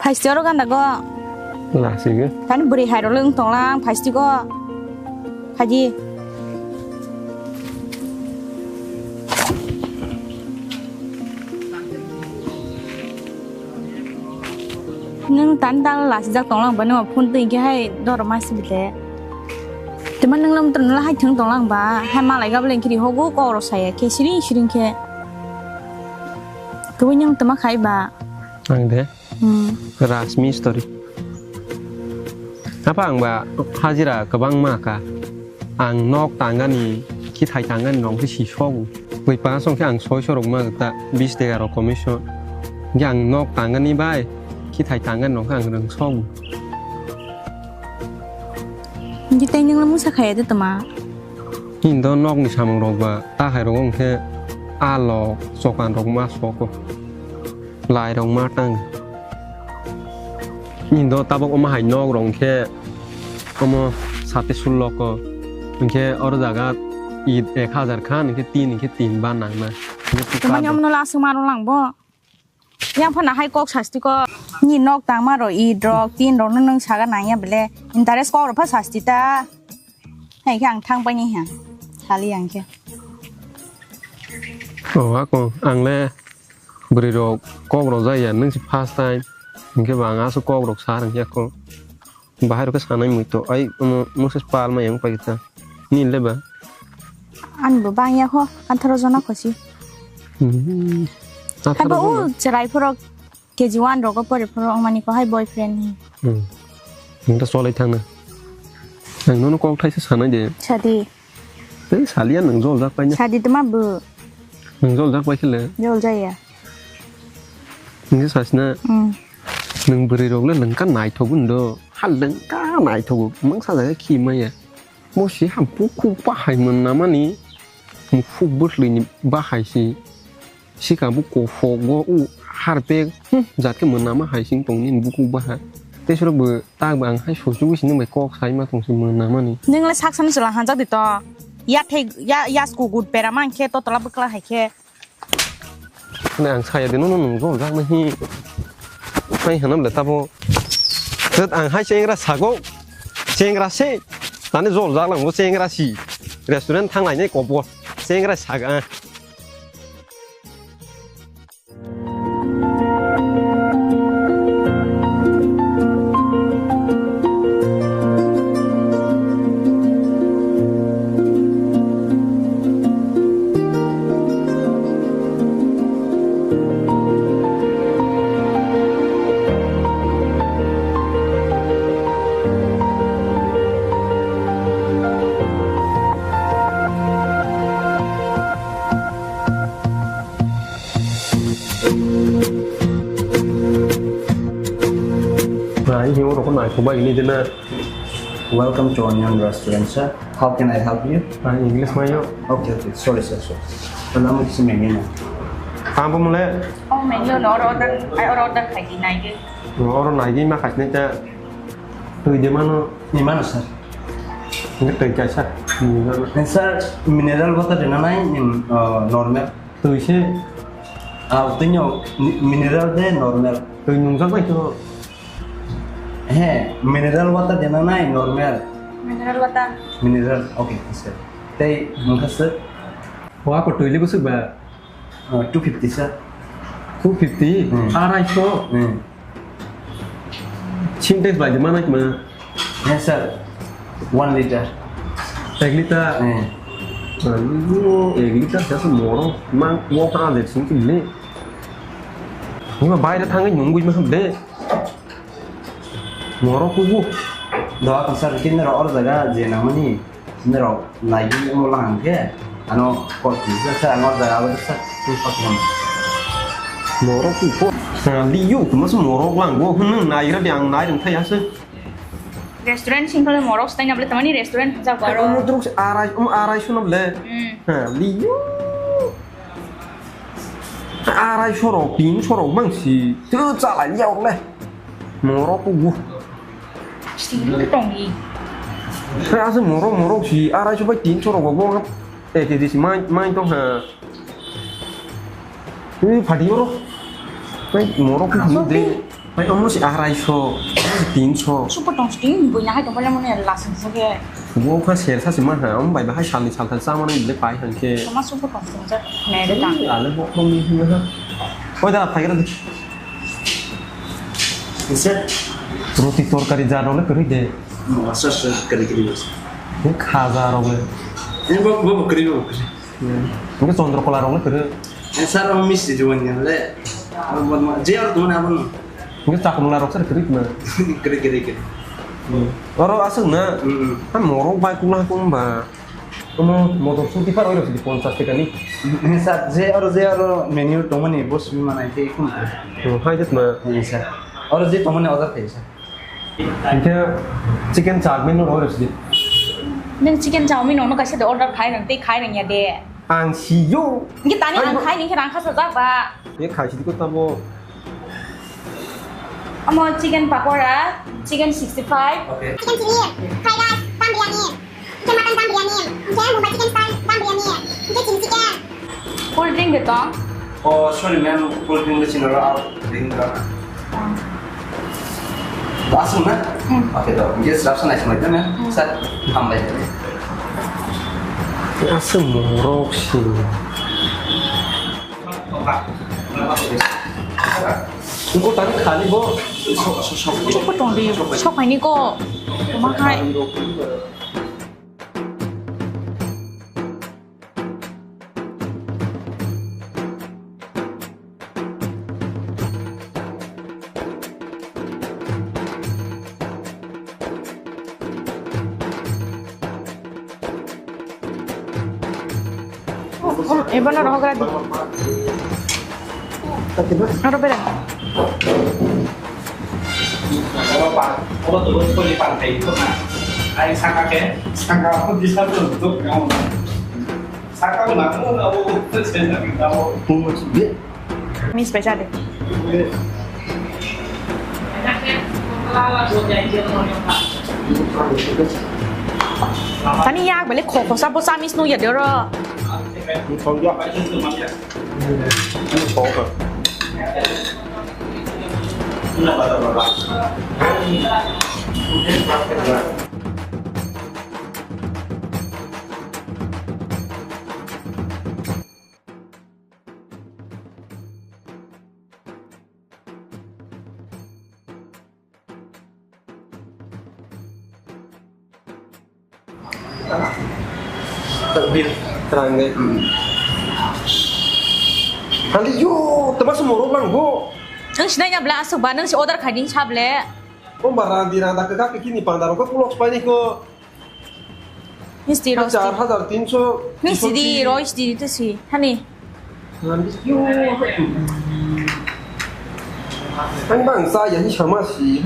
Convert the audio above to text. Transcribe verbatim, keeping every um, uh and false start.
Phaisti oro ganda go. Lasigi. Tani bwrwi hai rok le wng tonglang phaisti go. Phaidi. Nwng tani dal lasijak tonglang ba nwng phone twi khe hai dor ma sibide. Tuma nwng lam tong la hai thwng tonglang ba hai malai gabole kiri hogo kok rok saya khe siring siring khe. Twi nwng tuma khai ba. Ang de. Hmm. Rajmistri. Apa ang ba hajira kwbangma ka. Ang nok tangani, kithai tangani rong khe si sogo. Bui pangasong khe ang soi sorok ma ta bis dega rok commission. Hingke ang nok tangani bai, kithai tangani rong khe ang rong sogo. Hingke tei nang musa khaya de tama? Hindo nokni samung rok ba ta hai rok wng khe alok chokan rok ma soko. Lai rok ma tang. Indo tabok omo hai nok rok khe omo sate sullo ko. Hingke oro jaga id ek hajar khan hingke tin hingke tin ba nang na. Hingke tukar Tumani rok. Omo no lasuk ma rok lang bo. Yang phana hai kok sasti ko. Ni nok tang ma rok id rok tin rok no nung saga nang ya bele. Interest kok rok pha sasti ta. Hai khe ang thang pai ni ha. Sali yang khe. Oh, ako ang le Bwrwi rok kok rok jak ya, nwng se first time. Hingke ba ang aswk kok rok sa rwngya kho. Bahai rok khe sanai mui to, ai, omo, mungsa palma yang pai ta. Ni le ba? Ani bo bang ya kho, atharo jona khosi. Hmm. Hai Atharo bo jona? U cherai phorok K G one rogo pore phorok mani ko hai boyfriend ni. Hmm. Nwng ta solai thang na. Ang nono kok thaisa sanai de. Sadi. Tei saliya nwng jol jak pai na. Sadi tma bo. Nwng jol jak pai khele. Jol jaya. Nwng sasina. Hmm. Nwng bwrwi rok le lengka naithok undo. Ha lengka naithok. Mang sa jaga khi maya. Mo si ha bukhuk bahai mwnna mani. Mukhuk bwthlwi ni bahai si. Sikang bo kophok go u harpek, hmm, jat khe mwnama hai sing tong nini bukhuk baha. Tei surok bo tak bo ang hai sochugwi sini bai kok sai ma tong si mwnama ni. Nwng le sak sani chwla hanjak di to. Ya thai, ya, ya sku gut pera man khe to tola bwkla hai khe. Nang ang saya de nono nwng jol jak na hi. Hai hanam le tabo. Tet ang hai chengra sago. Chengra se. Tani jol jak lang bo chengra si. Restaurant thang lai nai kobor. Chengra saga. Nai, hiyo roko nai, kubai ini dena. Welcome to Onion Restaurant, sir. How can I help you? Ah, English mayo. Okay, okay. Sorry, sir, sorry. Ano mo kisi menu na? Tambo mole? Oh, menu no, order, I order khai di nai ge. Oro nai ge ma khai ni ta. Tui de mano. Ni mano, sir. Nge tui kaisa. Ni mano. Sir, mineral water de na nai, ni, uh, normal. Twi se. Ah, twi no, mi-, mineral de normal. Twi nungjak bai to. He, mineral water de na nai normal. Mineral water. Mineral, okay, sir. Tei mungkha sir. Wa ko twi le busuk ba? Ah, two fifty sir. Two fifty? Hmm. Arai so. Hmm. Sintex bai de manai ma. Yes, sir. One liter. Ek liter? Eh. Ayo, ek liter sa moro. Mang wo ha le sing ki le. Ni ma bai da thang nung gui ma de. Moro ku bu. Da ka sir kin ro or jaga je na mani. Nirok nai di mo lang ke. Ano ko ti sa sa ano da ba sa tu pa ko. Morok tu ko. Ha, liyo tu mas morok lang go. Hmm, nai ra di ang nai dong thai ase. Restaurant sing kale morok stai na ble tamani restaurant ja Ai, baro. Omo druk se arai, omo arai suno ble. Hmm. Ha, liyo. Arai sorok, tin sorok bangsi. Tu chalai liya le. Morok kubu. Sini tonggi. Hei, asa morok, morok si, arai so bai tin sorok bo. Eh, ke disi main, main tong ha. Ini padi oro. Main morok kubu de. Pai omo si arai so, tin so. Super tong sting, bui na hai tong pala mone lasing so ke. Bo kha ser sa si ma ha, om bai bahai salni salthal sa mane bile pai han ke. Sama super tong sting sa, ne de ta. Ale bo tong ni ha. Oi da, phai gra de. Ise? Roti torkari jar role kari de. Masa sa kari kari bas. Ni khaja role. Ni bo, bo, bo kari, bo kari. Hingke Chandrakala rok le kwrwi. Eh, sir, amo misti diwan ya le. Amo, amo, je aro tuman amo no. Hingke Chakrangla rok sir kwrwi tuma. Kwrwi, kwrwi, kwrwi. Oro aswk na. Mm, mm. Ha morok bai kula kung ba. Omo motor scooty par oiro sidi ponchas taka ni. Eh, sir, je aro, je aro menu tongmani bo simi manai ke kum. Hmm, hai jat ma. Eh, sir. Oro je tongmani order khai, sir. Hingke chicken chowmin no rw sidi. Nang chicken chowmin no kaisa de order khai nang tei khai nang ya de. Ang siyo. Hingke tani ang khai nang khe rang khasa jak ba. Ye khai sidi ko tamo. Amo chicken pakora, chicken sixty five. Okay. Chicken chili, fried rice, dum biryani. Chicken mutton dum biryani, chicken Mumbai chicken style dum biryani, chicken chili chicken. Cold drink de tong? Oh, sorry ma'am, cold drink de chino ra, drink ra. Asung na? Hmm. Okay, to. Yes, rasa nice, ma'am. Hmm. Sir, hambai. Asung morok si. Engko tadi kali bo. Sok, sok, sok. Sok, sok, sok. Sok, ini kok. Mahai. Oh, oh, ebono rohogra di. Aro bera. Oro pa, oro to bos koli pa thai ko na. Ai saka ke, saka ko bisa to to kamu. Saka ko na ko na o to se na ka o. Too much. Miss Pechade. Tani yak bele kho kho sa bo sa miss no ya dero. Terang deh. Hmm. Nanti yo, teman semua orang bilang, "Bo." Nang sinai nya bela asuk ba, nang si order khai ding sable. Ko barang di rang dak kaki ni pandar ko kulok sepai ni ko. Misti ro. Char hajar tinso. Misti di ro, misti di tu si. Hani. Ang bang sa ya ni sama si.